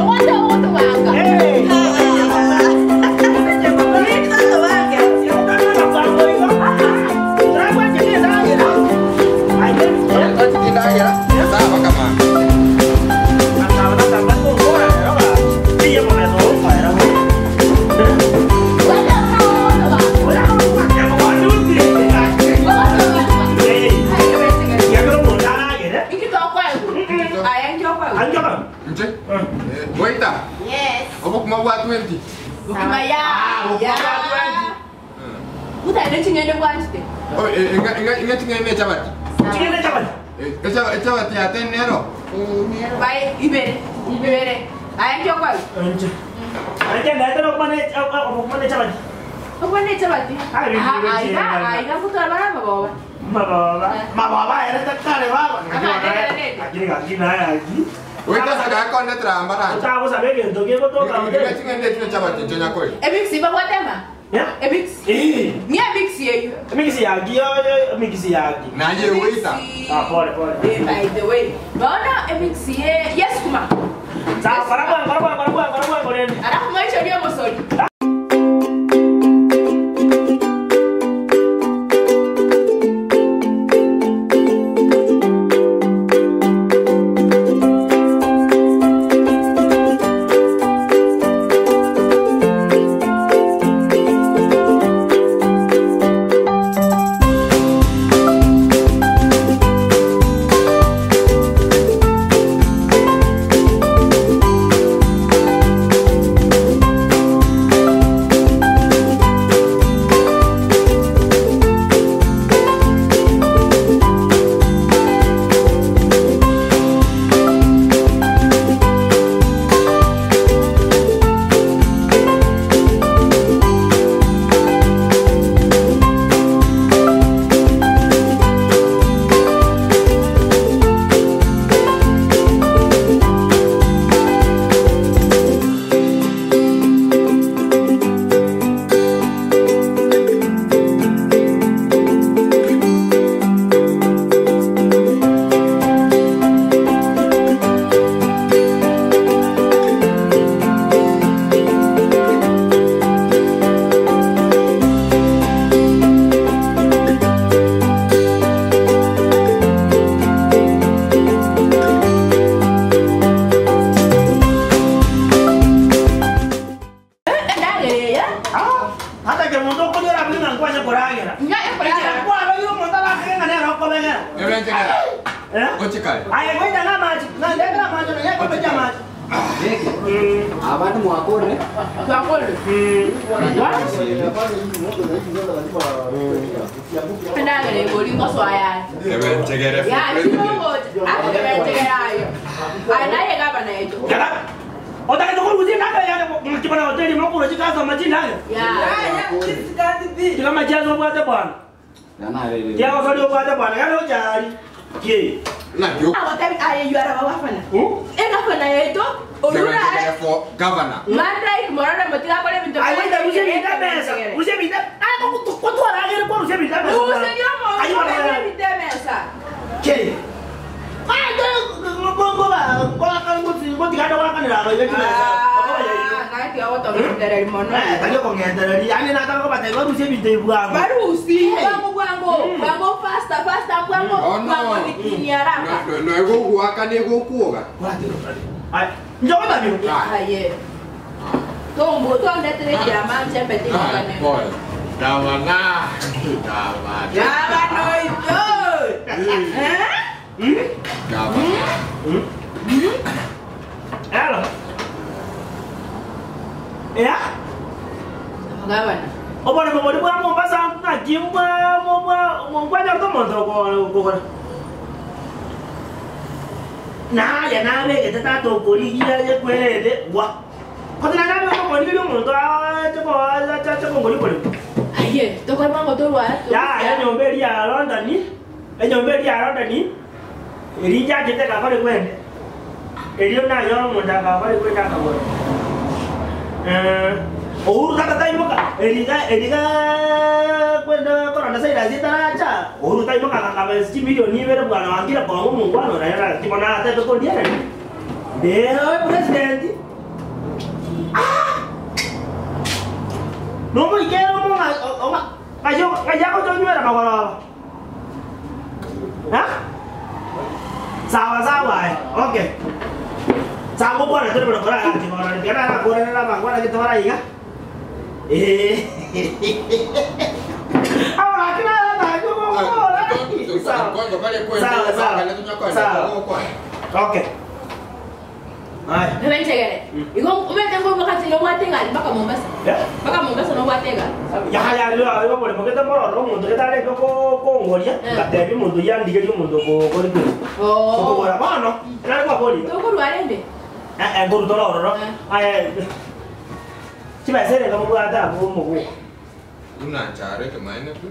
Ogote ogotobanga. Chindagera, sawa kama. Nche. Waiter. Yes. Obokima bwa 20. Bukima ya. Ya. Utaende ching'ende bwanchete. Oh, inga inga inga chingene chabati. Eh, chabati ya 10 nero. Bai ibere. Ibere. Aya ndio kwa. Okwane chabati. Aiga aiga kutora bara baba. Waiter saka konde tramba na. Inga chingene chine chabati chonya koi. Ebix babwatema. Ebix. Ni ebix yeyu. Na ye waiter. Ah, pole, pole. Eh, by the way. Bona ebix ye yes kuma. Alafu maisha ndio mosori. Ndagere ya. Nya ekora. Ebre chingene. Ochikale. Abantu mwakore Twakole. Ndagere goli ngoswaya. Ebre chegere. Ya, kidogo. Hapo kimetegerayo. Anaye gavana yetu. Ya. Na yo. Agotabi aye yuara baba fana. E gavana yetu. Ebre Orura. chegere for governor. Manda ikumorora motiga kore bintu. Usenyo mo. Bitemesa. Ah, ngati agotogendereri mono. Barusi. Bwango bwango. Bwango faster faster bwango. Oh no. Bwango ni haraka. No no ego guaka ni ego kuoga. Aye. Tombo tondetere chama chembe tikane. Pole. Gavana. Gavana. Gavana oito. Eh? Gavana. Gavana. Obone mobori bwa Mombasa naki mbwa mbwa mbwa tomonto kokora. Naya nabegete tata okorigia yekwerete gwa. Kote na nabe okorigia omonto achako achako ngori kore. Aye, tokor mango torwa. Ya ya nyomba eri ya London. Enyomba eri ya London. Eri jajete kakore kwende. Erio nayo omonto akakore kwende akagora. Eh, Uhuru tata taimuka eriga eriga kwende korona Cyrus etaracha, oru taimoka agakaba chimilioni ibere bwana wangire kong'a omongwana oyo naye naki bono atebe kondiereri. Ndero president. Ah! Nomoikere omong'a ong'a ng'ai ng'ai agochonywera magoroba. Ha? Sawa sawa aye. Okay. Sawa ngokwana tore bono koragache bono riria narakorerera amangwana gete bara iga. Eh. Abagaki naratange gokora. Sawa. Sawa sawa. Sawa. Okay. Aya. Nabaichegere. Igo omanyete nkoboka ati nobwate egari mpaka Mombasa. Eh? Mpaka Mombasa nobwate egari. Yaya rero igo bore bogete mororo omonto getarenge kongoria Eh. ngatebia omonto oyio andigerie omonto okore kweri. Oo. Okobora bono, nare kwaboria. Tokorwa rende. Eh, eh, nkoruta ororo. Eh. Aye. Chibesa ere nkamobwate abwo omoguko. Buna ncharo ekemaene pi,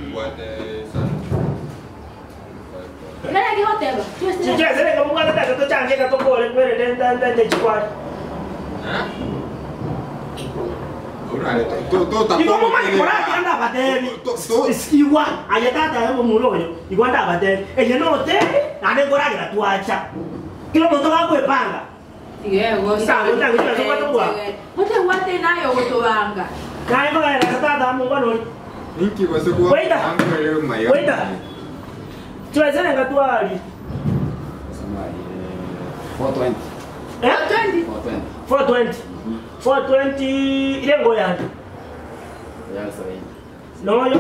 mbwate sana. Nare goteba. Chibesa ere nkamobwate tata tochange iga tokore kwerende nte chikwari. Eh? Orare to to to Igo momanye koratiga ndabatebi. To to Igwa, aye tata aye omomura oyo, igwa ndabatebi. Eye notebi, naende nkoragera twacha. Kera omonto gakwepanga. Yego. Ntango, ntango, chibesa obwate bwa. Gotebwate naye ogotobanga. Naye nkogaeresa tata omongwana oria. Ninki gose kwa Waiter. Angwere mayo. Waiter. Chibesa ere ngatwari. 420. Eh? 20. 420. 420. 420 ile ngo yanje. Yeah, 70. Noyo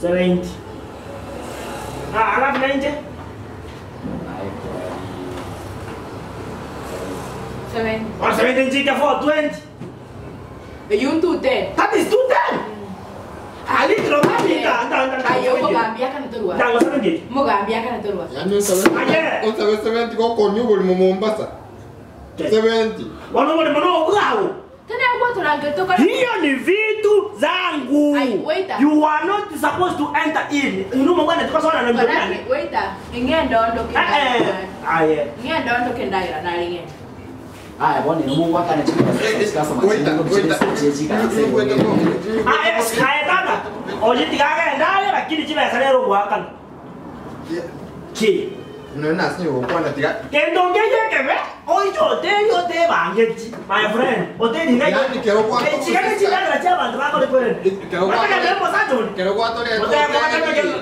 70. 70. Ah, alafu na nje? Naye kwa 70. 170 nchika 420. Eyuntu 10. That is 210. Alitro mami nda nda nda. Aye okogambia kana torwa. Ndango 70. Mugambia kana torwa. Yani onsabe. Aye. Onsabe 70 gokoni buli mu Mombasa. 70. Wano wale mano wao. Tena gwatoranga tokora. Hiyo ni vitu zangu. Ai, waiter. You are not supposed to enter in. Unumo bwana tukasona na mtu nani? Baraki waiter. Ingendo ndo Eh eh. kindagira. Aye. Ingendo ndo kindagira nari ngendo. Aya bwana Mungu akana chikwa customer. Waiter, waiter. Waiter ko. Aye, aye tata. Oje tigagenda lakini chibesa lero gwakana. Ki. No na sinyo gokwana tiga. Kendo ngeyekebe oicho oteri otebangeti my friend oteri ngai Yani kero kwa- chikane chindagera chia abanto bakore kwene Kero kwa- Mataka mosajoni Kero gwatore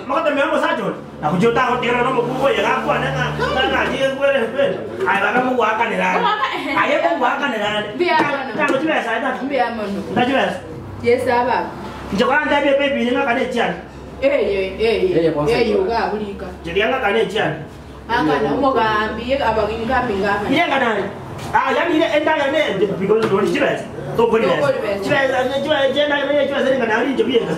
makateme mosajoni nakuja otagotigana nomokungu oye gakwane ng'atige kwere kwene aye bakamogwakanera aye kogwakanera Mbuya mono. tango chibesa aye tata Mbuya mono. ndachibesa Yes aba. inche korantebie ebibiri ng'akane echiani Eye eye. Eye kwanza. Eye ugabulika. chiria ng'akane echiani Akana umugambi abagingambi ngama. ile nganani ah yani ile endaga ne because no chibesa tokoli Tokoli besa besa. chibesa chibesa chenda ne chibesa ng'anani inche bienga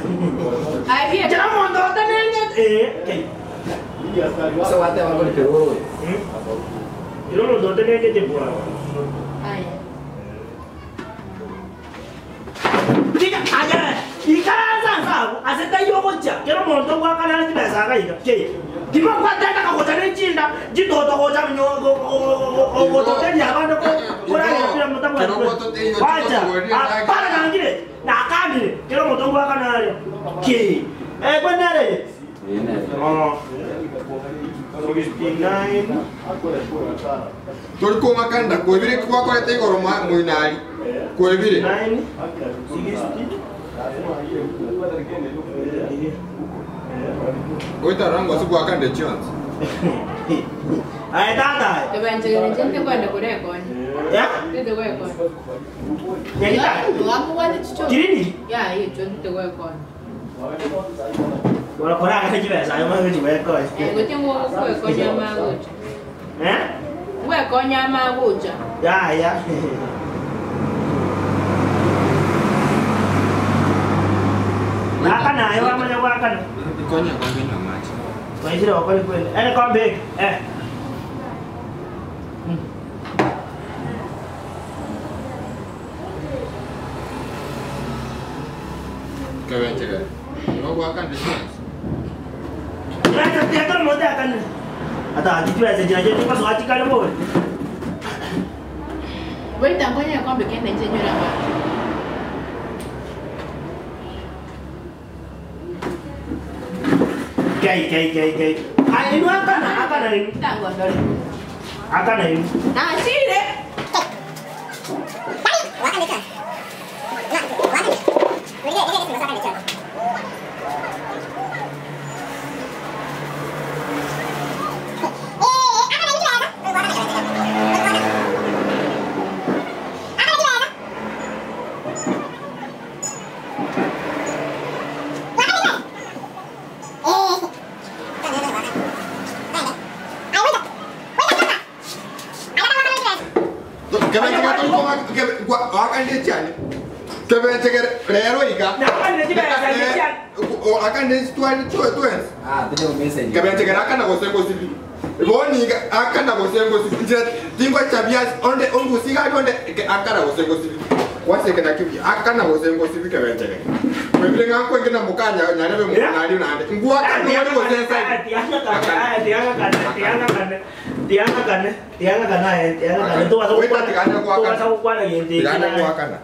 Ai bie. Chira mondo otanenge eh okay Sasa wate wako ni pewo. Iro mondo otanenge te bwana. Ai. Diga aja ikaranza nsabu aseta yogocha kero mondo gwakana chibesa akaiga ke Kimo kwatenda kagocha nechinda jitoto gocha mnyogo gototeria abana ko kuraya bila mtambo Kero gwototeria wacha gototeria apana nangire nakandire kero mondo gwakana ke eh kwenere Yene. oh 69 Tori kong'akanda kwebire gwakorete igoro moinari. Kwebire. 9 60 Waiter rango sigwakande chionsi. Aye tata. Tebanjegere nje kwenda kurekona. Ya? Ndete kwekona. Nyagita. Ngamukwate chicho. Kirini. Ya, icho ndete kwekona. Bora kora kana chibesa ayo mangu chibeko. Eh, gote ngokwekonya magocha. Eh? Wekonya magocha. Ya ya. Wakana ayo amanya wakana. Ikonya kwambe na machi. Waishira wakoli kweli. Eh kombe. Eh. Kebenchegere. Igo gwakande chionsi. Rata tiaka moja akana. Ata atichweze jina jetu kwa sababu kale mbole. Waita ngonya kombe kende nje nywela macho. Kei kei kei kei. Aye inwe akana akana inwe. Tangondore. Akana inwe. Nachire. Kebenchekere rero iga. Nakwanire chibesa chiane. Akande twali twensi. Ah, tine message. Kebenchekere akana gosengo sibi. Boni akana gosengo sibi. Njira tingwa chabia onde ongusiga onde akana gosengo sibi. Waseke na kibi akana gosengo sibi kebenchekere. Kwebile ngakwenge na mukanya nyarebe munali nande. Ngwa kana ngwa gosensa. Tianga kana. Tigane gwakana.